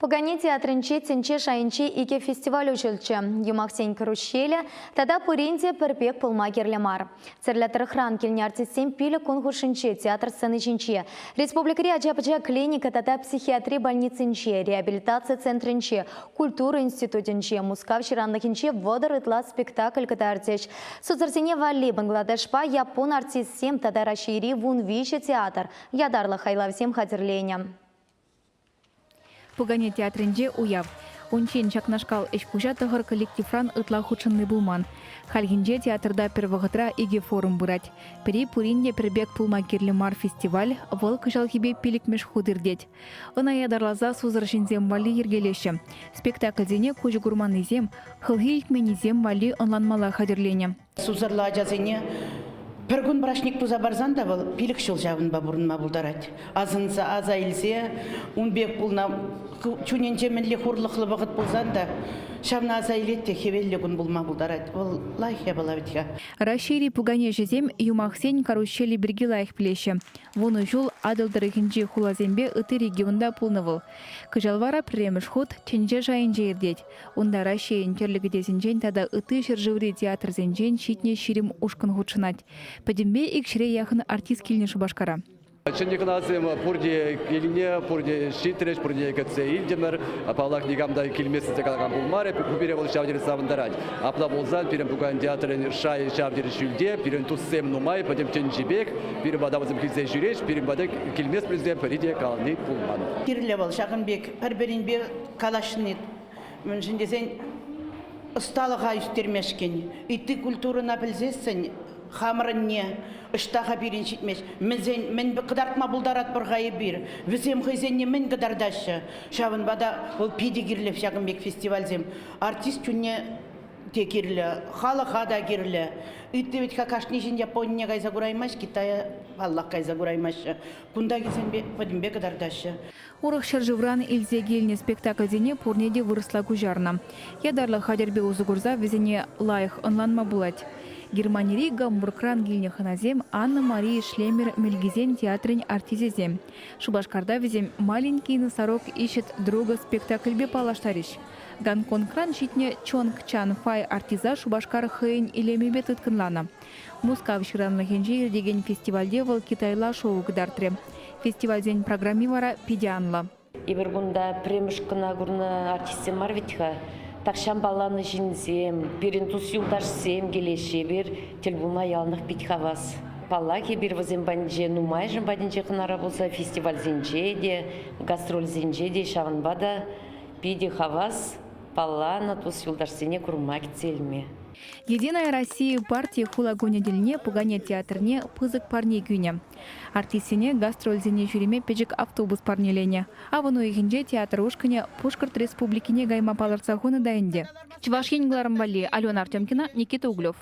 Пукане театрӗнче тӗнче шайӗнчи икӗ фестиваль уҫӑлчӗ. Юмахсен каруҫҫелӗ тата пурин те пӗр пек пулма кирлӗ мар. Тӗрлӗ тӑрӑхран килнӗ артистсем 5 кун хушшинче театр сцени ҫинче, республикӑри ача-пӑча клиника тата психиатри больницинче, реабилитаци центрӗнче, культура институтӗнче, Мускав ҫыранлӑхӗнче 30 ытла спектакль кӑтартӗҫ. Сусӑрсене валли Бангладешпа яппун артистсем тата Раҫҫейри 13 театр ятарлӑ хайлавсем хатӗрленӗ. Пукане театрӗнче уяв. Унччен ҫакнашкал ӗҫ-пуҫа тӑхӑр коллективран ытла хутшӑнни пулман. Хальхинче театрта пӗр вӑхӑтра икӗ форум пырать. Пӗри пурин те пӗр пек пулма кирлӗ мар фестиваль, вӑл кӑҫалхипе пилӗкмӗш хут иртет. Ӑна ятарласа сусӑр ҫынсем валли йӗркелеҫҫӗ. Спектакльсене куҫӗ курманнисем, хӑлхи илтменнисем валли ӑнланмалла хатӗрленӗ. Сусӑрлӑ ачасене пӗр кун праҫник туса парсан та вӑл 5 ҫул ҫавӑнпа пурӑнма пултарать. Асӑнса, аса илсе ун пек пулнӑ чунӗнче мӗнле хурлӑхлӑ вӑхӑт пулсан та ҫавна аса илет те хӗвеллӗ кун пулма пултарать. Вӑл лайӑх япала вӗт-ха. Раҫҫейри пуканеҫӗсем юмахсен каруҫҫелӗ пирки лайӑх пӗлеҫҫӗ. 10 ҫул Атӑл тӑрӑхӗнчи хуласемпе ытти регионта пулнӑ вӑл. Кӑҫал вара пӗрремӗш хут тӗнче шайӗнче иртет. Унта Раҫҫейӗн тӗрлӗ кӗтесӗнчен тата ытти ҫӗршыври театрсенчен ҫитнӗ 20 ушкӑн хутшӑнать. Пӗтӗмпе икҫӗре яхӑн артист килнӗ Шупашкара. Ҫӗнӗ хӑнасем пурте килне, пурте ҫитрӗҫ, пурне кӗтсе илтӗмӗр. Паллах, никам та килмест тесе калакан пулмарӗ. Ку пире вӑл ҫав тери савӑнтарать. Апла пулсан пирӗн пукан театрӗн шайӗ ҫав тери ҫӳлте, пирӗн туссем нумай, пӗтӗм тӗнчипех. Пирӗн пата вӗсем килсе ҫӳреҫ, пирӗн пата килмест пулсан пӗри те калани пулман. Кирлӗ вӑл ҫакӑн пек пӗр-пӗринпе калаҫни, мӗншӗн тесен ӑсталӑха ӳстермешкӗн, ытти культурӑна пӗлсессӗн хамӑрӑнне ӑҫта-ха пирӗн ҫитмест, мӗнсен мӗн кӑтартма пултаратпӑр-ха эпир, вӗсем хӑйсенне мӗн кӑтартаҫҫӗ. Ҫавӑнпа та вӑл питӗ кирлӗ ҫакӑн пек фестивальсем. Артист чунне те кирлӗ, халӑха та кирлӗ. Ытти вӗт-ха кашни ҫын Японине кайса кураймасть, Китая паллах кайса кураймаҫҫӗ. Кунта килсен пӗтӗмпе кӑтартаҫҫӗ. Урӑх ҫӗршывран илсе килнӗ спектакльсене пурне те вырӑсла куҫарнӑ. Ятарлӑ хатӗрпе усӑ курса вӗсене лайӑх ӑнланма пулать. Германири Гамбургран килнӗ хӑнасем Анна Мария Шлемер мӗлкисен театрӗн артисчӗсем. Шупашкарта вӗсем «Маленький носорог ищет друга» спектакльпе паллаштарӗҫ. Гонконгран ҫитнӗ Чонг Чан Фай артиста Шупашкар хӑйӗн илемӗпе тыткӑнланӑ. Мускав ҫыранлӑхӗнче иртекен фестивальте вӑл китайла шоу кӑтартрӗ. Фестивальсен программи вара питӗ анлӑ. Эпир кунта пӗрремӗш кӑна курнӑ артистсем мар вӗт-ха. Тахҫан палланӑ ҫынсем, пирӗн тус-юлташсем килеҫҫӗ. Эпир тӗл пулма яланах пит хавас. Паллах, эпир вӗсем патӗнче нумайӑшӗн патӗнче хӑнара пулса фестивальсенче те, гастрольсенче те ҫавӑнпа та питӗ хавас палланӑ тус-юлташсене курма кӗтсе илме. Единая Россия парти хула кунӗ тӗлне пукане театрне пысӑк парне кӳнӗ. Артистсене гастрольсене ҫӳреме пӗчӗк автобус парнеленӗ. Авӑн уйӑхӗнче театр ушкӑнӗ Пушкӑрт Республикине кайма палӑртса хунӑ та ӗнтӗ. Чӑваш Ен кӑларӑм валли Алена Артемкина, Никита Углев.